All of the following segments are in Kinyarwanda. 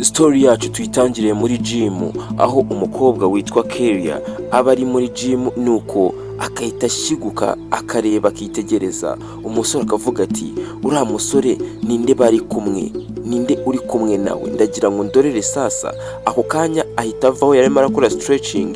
Story yacu tuyitangiriye muri gym, aho umukobwa witwa Keria aba ari muri gym, nuko agahita ashiguka, akareba, akitegereza umusore, akavuga ati: "Uriya musore ninde bari kumwe? Ninde uri kumwe nawe? Ndagira ngo ndorere." Sasa ako kanya ahita avaho yarimo arakora stretching,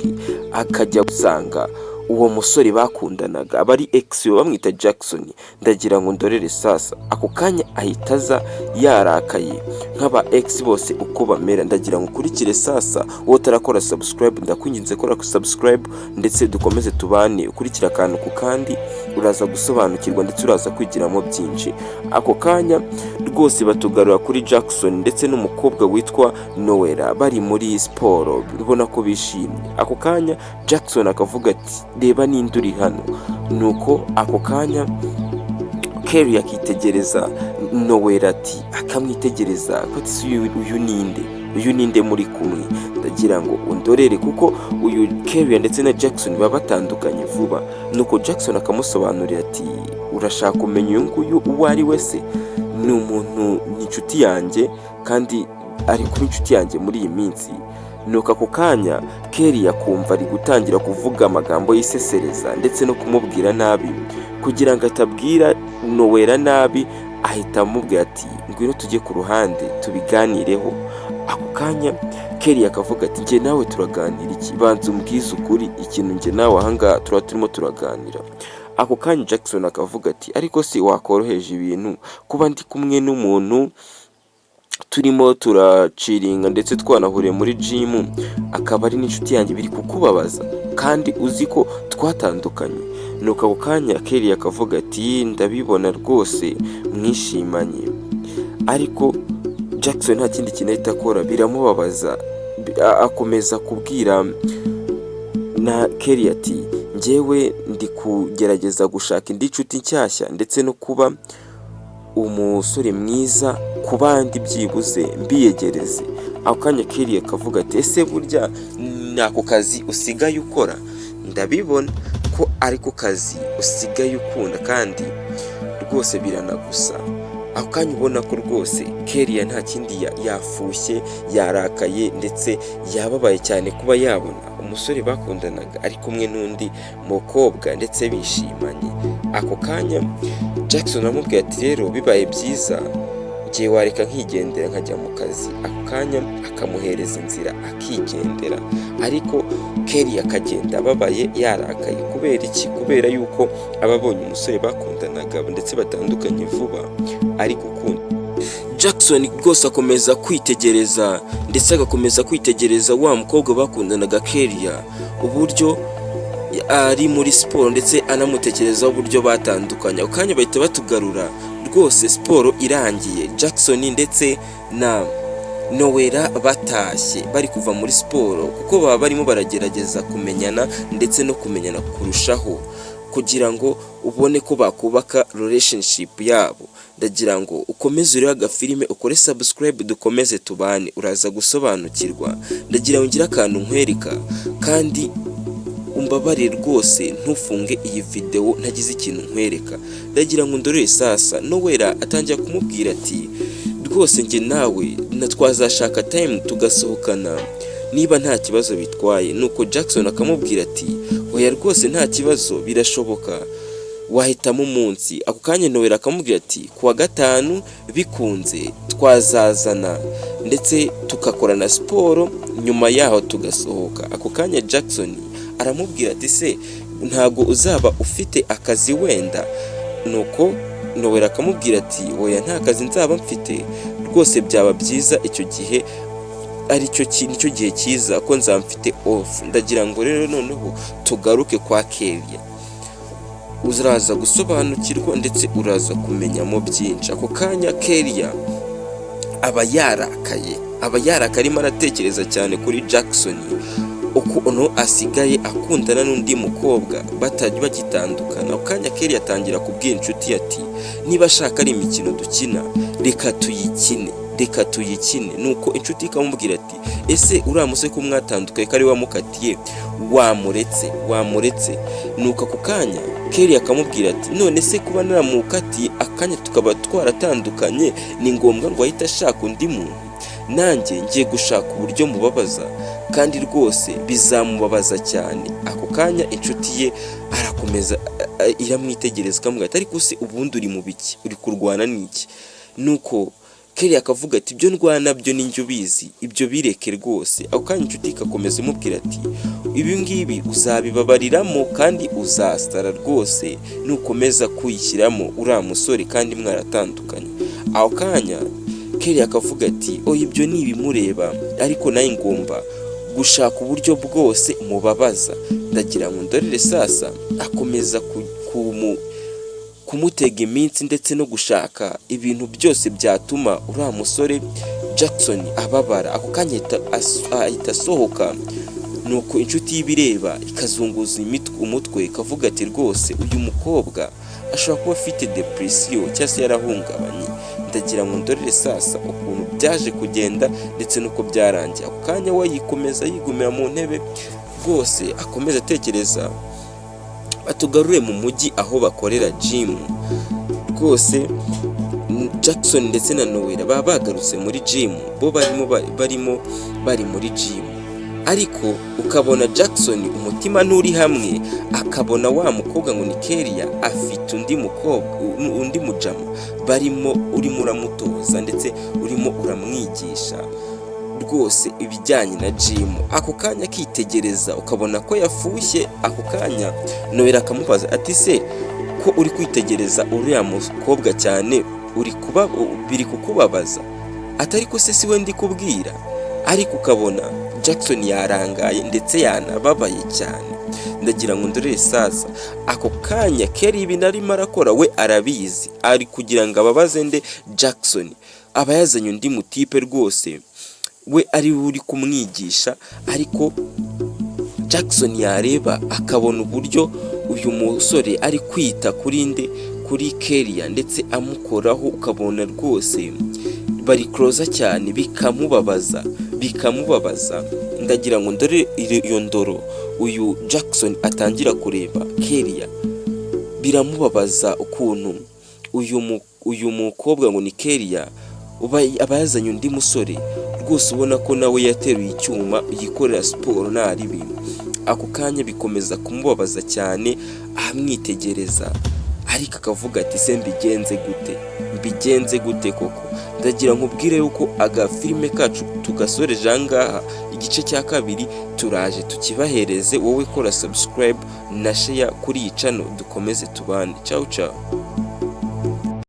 akajya gusanga uwo musore bakundanaga, aba ari ex we, bamwita Jackson. "Ndagira ngo ndorere." Sasa ako kanya ahita aza yarakaye nk'aba ex bose uko bamera. Ndagira ngo ukurikire. Sasa wowe utarakora subscribe, ndakwinginze kora subscribe ndetse dukomeze tubane. Ukurikire akantu ku kandi, uraza gusobanukirwa ndetse uraza kwigiramo byinshi. Ako kanya rwose batugarura kuri Jackson ndetse n'umukobwa witwa Noella bari muri siporo, ubona ko bishimye. Ako kanya Jackson akavuga ati: "Reba ninde uri hano." Nuko ako kanya Kerry akitegereza Noella, ati, akamwitegereza ko ati: "Se uyu ninde? Uyu ninde muri kumwe? Ndagira ngo undorere." Kuko uyu Kerry ndetse na Jackson baba batandukanye vuba. Nuko Jackson akamusobanurira ati: "Urashaka kumenya uyu nguyu uwo ari we se? Ni umuntu, ni inshuti yanjye, kandi ari kuba inshuti yanjye muri iyi minsi." Nuko ako kanya Kerry akumva ari gutangira kuvuga amagambo yisesereza ndetse no kumubwira nabi. Kugira ngo atabwira Noella nabi, ahita amubwira ati: "Ngwino tujye ku ruhande tubiganireho." Ako kanya Kerry akavuga ati: "Njye nawe turaganira iki? Banza umbwize ukuri ikintu njye nawe ahangaha turaba turimo turaganira." Ako kanya Jackson akavuga ati: "Ariko si wakoroheje ibintu? Kuba ndi kumwe n'umuntu, turimo turachillinga, ndetse twanahuriye muri gym, akaba ari n'inshuti yanjye, biri kukubabaza kandi uzi ko twatandukanye?" Nuko ako kanya Kerry akavuga ati: "Ndabibona rwose mwishimanye." Ariko Jackson nta kindi kintu ahita akora, biramubabaza. Akomeza kubwira na Kelly ati: "Njyewe ndi kugerageza gushaka indi nshuti nshyashya ndetse no kuba umusore mwiza ku bandi, byibuze mbiyegereze." Ako kanya Kelly akavuga ati: "Ese burya ni ako kazi usigaye ukora? Ndabibona ko ariko kazi usigaye ukunda, kandi rwose biranagusa." Ako kanya ubona ko rwose Kelly nta kindi, yafushye, yarakaye, ndetse yababaye cyane kuba yabona umusore bakundanaga ari kumwe n'undi mukobwa ndetse bishimanye. Ako kanya Jackson aramubwira ati: "Rero bibaye byiza igihe wareka nkigendera nkajya mu kazi." Ako kanya akamuhereza inzira akigendera, ariko Kelly akagenda ababaye, yarakaye. Kubera iki? Kubera yuko aba abonye umusore bakundanaga ndetse batandukanye vuba ari gukunda. Jackson rwose akomeza kwitegereza, ndetse agakomeza kwitegereza wa mukobwa bakundanaga Keria, uburyo ari muri siporo, ndetse anamutekerezaho uburyo batandukanye. Ako kanya bahita batugarura rwose siporo irangiye, Jackson ndetse na Noella batashye, bari kuva muri siporo, kuko baba barimo baragerageza kumenyana ndetse no kumenyana kurushaho kugira ngo ubone ko bakubaka relationship yabo. Ndagira ngo ukomeze urebe agafilime, ukore subscribe, dukomeze tubane, uraza gusobanukirwa. Ndagira ngo ngire akantu nkwereka, kandi umbabarire rwose ntufunge iyi videwo ntagize ikintu nkwereka. Ndagira ngo ndorere. Sasa Noella atangira kumubwira ati: "Rwose njye nawe na twazashaka time tugasohokana niba nta kibazo bitwaye." Nuko Jackson akamubwira ati: "Oya rwose, nta kibazo, birashoboka, wahitamo umunsi." Ako kanya Noella akamubwira ati: "Kuwa gatanu bikunze twazazana, ndetse tugakorana siporo, nyuma yaho tugasohoka." Ako kanya Jackson aramubwira ati: "Se ntabwo uzaba ufite akazi wenda?" Nuko Noella akamubwira ati: "Oya, nta kazi nzaba mfite rwose, byaba byiza icyo gihe, aricyo nicyo gihe cyiza ko nzaba mfite off." Ndagira ngo rero noneho tugaruke kwa Kelia, uraza gusobanukirwa ndetse uraza kumenyamo byinshi. Ako kanya Kelia aba yarakaye, aba yarakaye, arimo aratekereza cyane kuri Jackson, ukuntu asigaye akundana n'undi mukobwa batajya bagitandukana. Ako kanya Kelia atangira kubwira inshuti ati: "Niba ashaka ari imikino dukina, reka tuyikine, reka tuyikine." Nuko inshuti ikamubwira ati: "Ese uriya musore ko mwatandukanye, ko ari we wamukatiye, wamuretse, wamuretse?" Nuko ako kanya Kelly akamubwira ati: "None se kuba naramukatiye akanya tukaba twaratandukanye, ni ngombwa ngo ahite ashaka undi muntu?" Nanjye ngiye gushaka uburyo mubabaza, kandi rwose bizamubabaza cyane." Ako kanya inshuti ye arakomeza iramwitegereza, ikamubwira ati: "Ariko se ubundi uri mu biki? Uri kurwana n'iki?" Nuko Kelly akavuga ati: "Ibyo ndwana byo ni njye ubizi, ibyo bireke rwose." Ako kanya inshuti ikakomeza imubwira ati: "Ibi ngibi uzabibabariramo kandi uzasara rwose nukomeza kuyishyiramo uriya musore kandi mwaratandukanye." Ako kanya Kelly akavuga ati: "Oya, ibyo ni ibimureba, ariko nawe ngomba gushaka uburyo bwose mubabaza." Ndagira ngo ndorere sasa akomeza kumutega iminsi ndetse no gushaka ibintu byose byatuma uriya musore Jackson ababara. Ako kanya ahita asohoka, nuko inshuti y'ibireba ikazunguza umutwe, ikavuga ati: "Rwose uyu mukobwa ashobora kuba afite depression cyangwa se yarahungabanye." Ndagira ngo ndorere sasa ukuntu byaje kugenda ndetse n'uko byarangiye. Ako kanya we yikomeza yigumira mu ntebe rwose, akomeza atekereza. Batugarure mu mujyi aho bakorera gym. Rwose Jackson ndetse na Noella baba bagarutse muri gym, bo barimo bari muri gym, ariko ukabona Jackson umutima nturi hamwe, akabona wa mukobwa ngo ni Keria afite undi mukobwa, undi mujama barimo, urimo uramutoza ndetse urimo uramwigisha rwose ibijyanye na gym. Ako kanya akitegereza, ukabona ko yafushye. Ako kanya Noella akamubaza ati: "Se ko uri kwitegereza uriya mukobwa cyane, uri kuba biri kukubabaza?" Atari ko se si we ndi kubwira? Ariko ukabona Jackson yarangaye ndetse yanababaye cyane. Ndagira ngo ndorere sasa ako kanya Kelly ibintu arimo arakora we arabizi, ari kugira ngo ababaze nde? Jackson. Aba yazanye undi mutipe rwose, we ari we uri kumwigisha, ariko Jackson yareba akabona uburyo uyu musore ari kwita kuri nde? Kuri Keria, ndetse amukoraho, ukabona rwose bari close cyane, bikamubabaza, bikamubabaza. Ndagira ngo ndore iyo ndoro uyu Jackson atangira kureba Keria, biramubabaza ukuntu uyu mukobwa ngo ni Keria aba yazanye undi musore rwose, ubona ko nawe yateruye icyuma, yikorera siporo nta ribi. Ako kanya bikomeza kumubabaza cyane, amwitegereza, ariko akavuga ati: "Se mbigenze gute? Mbigenze gute koko?" Ndagira nkubwire yuko agafilime kacu tugasoreje aha ngaha. Igice cya kabiri turaje tukibahereze. Wowe kora subscribe na share kuri iyi channel, dukomeze tubane. Ciao ciao.